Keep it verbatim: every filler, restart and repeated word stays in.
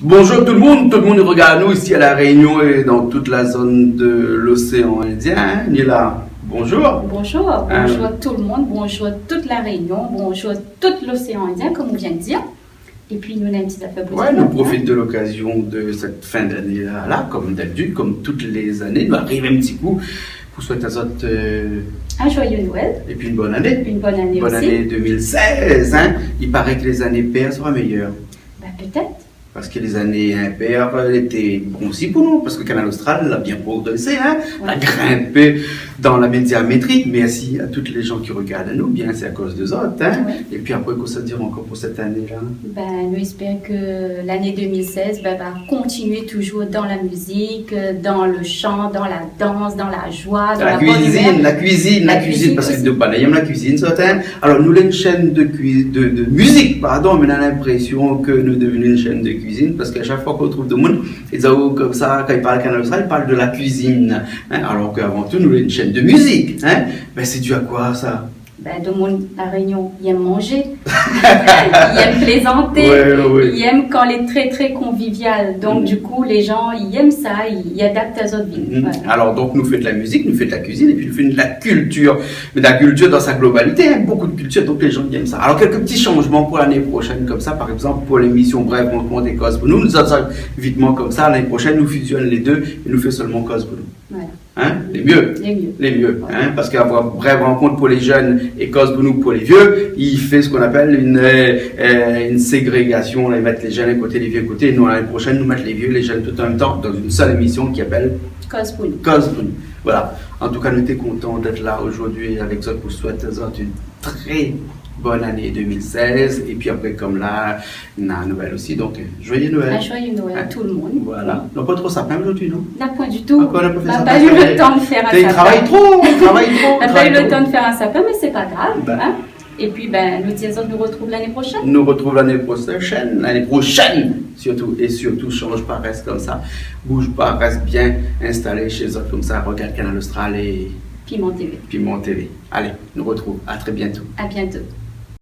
Bonjour tout le monde, tout le monde i regard anou isi La Réunion é dan tout la zone de l'océan Indien, hein, Nila. Bonjour. Bonjour, hein, bonjour tout le monde, bonjour toute La Réunion, bonjour tout l'océan Indien, comme on vient de dire. Et puis, nou néna in ti zafèr pou dir, hein. Ouais, nou profit de l'occasion de cette fin d'année-là, là, comme d'habitude, comme toutes les années, nou ariv in ti kou pou souhaiter azot, euh, un joyeux Noël. Et puis une bonne année. Une bonne année aussi. Bonne année deux mille seize, hein. Il paraît que les années paires sera meilleure. Bah, peut-être. Parce que les années impaires, euh, étaient bon aussi pour nous, parce que Kanal Austral la bien progressé, hein, la grimpé dans la médiamétrie. Merci à toutes les gens qui regardent anou, bien, c'est à cause d'eux autres, hein. Ouais. Et puis après, kosa i dir ankor pour cette année-là ? Ben, nou espèr ke l'année deux mille seize, ben, va continuer toujours dans la musique, euh, dans le chant, dans la danse, dans la joie, dans la bonne humeur. La cuisine, la cuisine, la cuisine, parce que de banna i èm la cuisine, certains. Alors, nou lé une chaîne de cui-, de, de musique, pardon, mais on a l'impression que nous devenons une chaîne de cuisine, parce qu'à chaque fois qu'on trouve des gens, ils ont comme ça, quand ils parlent Kanal Austral, ils parlent de la cuisine, hein, alors qu'avant tout, nou lé une chaîne de musique, hein. Ben, c'est dû à quoi, ça ? Ben, demoun La Réunion, i èm manzé, i èm plézanté, ouais, ouais, ouais, i èm kan lé très, très convivial. Donc, mm, du coup, les gens, i èm sa, i, i adapt azot vi. Mm. Voilà. Alors, donc, nou fé de la musique, nou fé de la cuisine, et puis nou fé de la culture. Mais de la culture dans sa globalité, hein, beaucoup de culture, donc les gens i èm sa. Alors, quelques petits changements pour l'année prochaine, comme ça, par exemple, pour l'émission Brève Rencontre é Koz pou nou, nou sa, sa, vitement comme ça, l'année prochaine, nou fusionne les deux et nou fé seulement Koz pou nou. Voilà. Hein ? Lé mié. Lé mié. Lé mié, ouais, hein, parce qu'avoir Brève Rencontre pour les jeunes é Koz pou nou pour les vieux, i fé ce qu'on appelle une, euh, euh, une ségrégation. Là, i mèt les jeunes d'un côté, les vieux d'un côté. Nous, l'année prochaine, nou mèt les vieux, les jeunes tout en même temps dans une seule émission qui s'appelle Koz pou nou. Koz pou nou. Voilà. En tout cas, nou té kontan d'être là aujourd'hui avec zot pou souhaiter azot une très bonne année deux mille seize. Et puis après, comme là, na Noël aussi, donc, euh, joyeux Noël. Un joyeux Noël, hein, tout le monde. Voilà. Na pa tro sapin zordi, non ? Na poin du tout. Ankor, na pa fé sapin. Na pa eu le tan de fèr in sapin. Té, i travay tro, i travay tro, i travay tro. Na pa eu le tan de fèr in sapin, mé sé pa grav, hein. Ben. Et puis, ben, nou di azot, nou retrouv l'année prochaine. Nou retrouv l'année prochaine, l'année prochaine, surtout, et surtout, change pas, reste comme ça. Bouge pas, reste bien installé chez zot comme ça, regarde Kanal Austral et Piment T V. Piment T V. Allez, nou retrouv. À très bientôt. À bientôt.